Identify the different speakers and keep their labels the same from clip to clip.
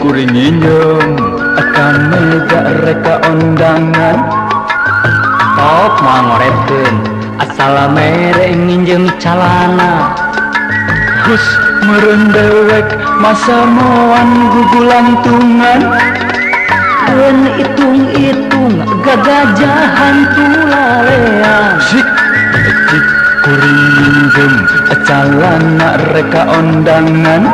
Speaker 1: kuring nginjem kameja reka ondangan.
Speaker 2: Top moal ngoretkeun asal mere nginjem calana.
Speaker 1: Hus meureun dewek masa moan gugulantungan.
Speaker 2: Keun itung-itung gagajahan tulalean.
Speaker 1: Sik cik kuring nginjem calana reka ondangan.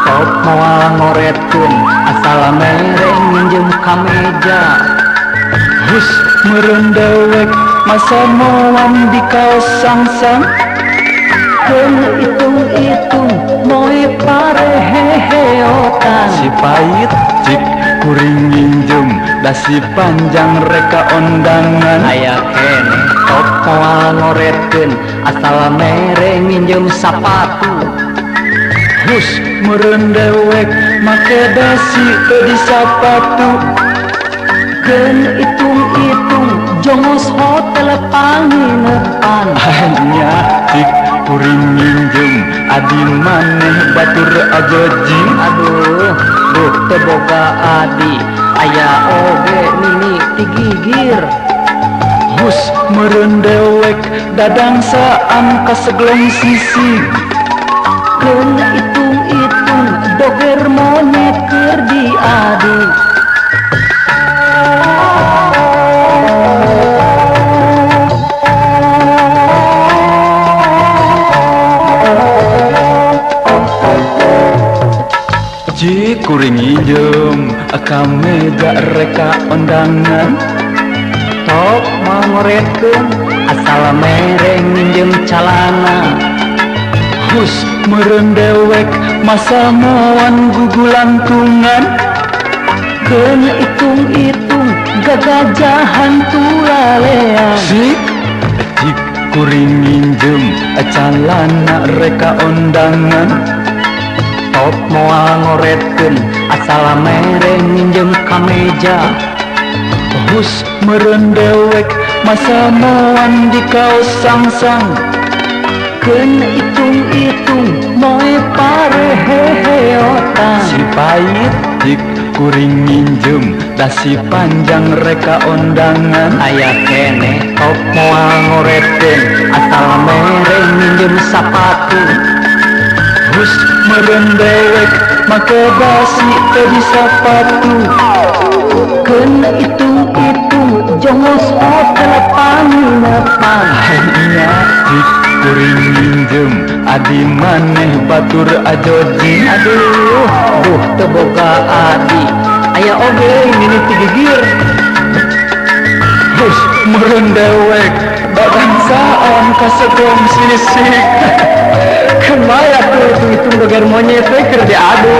Speaker 2: Top moal ngoretkeun asal mere nginjem kameja.
Speaker 1: Hus meureun dewek masa moan di kaos sangsang.
Speaker 2: Keun itung-itung moe pareheheotan.
Speaker 1: Si pait cik kuring nginjem dasi panjang reka ondangan.
Speaker 2: Aya keneh top moal ngoretkeun asal mere nginjem sapatu.
Speaker 1: Hus meureun dewek make dasi teu disapatu.
Speaker 2: Keun itung-itung jongos hotel panginepan.
Speaker 1: Nya cik kuring nginjem adi maneh batur ajojing.
Speaker 2: Aduh duh teu boga adi aya oge nini tigigir.
Speaker 1: Hus meureun dewek dadangsaan kaseglong sisi.
Speaker 2: Keun itung-itung doger monyet keur diadu.
Speaker 1: Cik kuring nginjem kameja reka ondangan.
Speaker 2: Top moal ngoretkeun asal mere nginjem calana.
Speaker 1: Hus meureun dewek masa moan gugulantungan.
Speaker 2: Keun itung-itung gagajahan tulalean.
Speaker 1: Sik cik kuring nginjem calana reka ondangan.
Speaker 2: Top moal ngoretkeun asal mere nginjem kameja.
Speaker 1: Hus meureun dewek masa moan di kaos sangsang.
Speaker 2: Keun itung-itung moe pareheheotan.
Speaker 1: Si pait cik kuring nginjem dasi panjang reka ondangan.
Speaker 2: Aya keneh top moal ngoretkeun asal mere nginjem sapatu.
Speaker 1: Hus meureun dewek make dasi teu disapatu.
Speaker 2: Keun itung-itung jongos hotel panginepan.
Speaker 1: Nya cik kuring nginjem adi maneh batur ajojing.
Speaker 2: Aduh duh teu boga adi aya oge nini tigigir.
Speaker 1: Hus meureun dewek dadangsaan kaseglong sisik.
Speaker 2: Kumaha tuh hitung-hitung doger monyet teh keur diadu.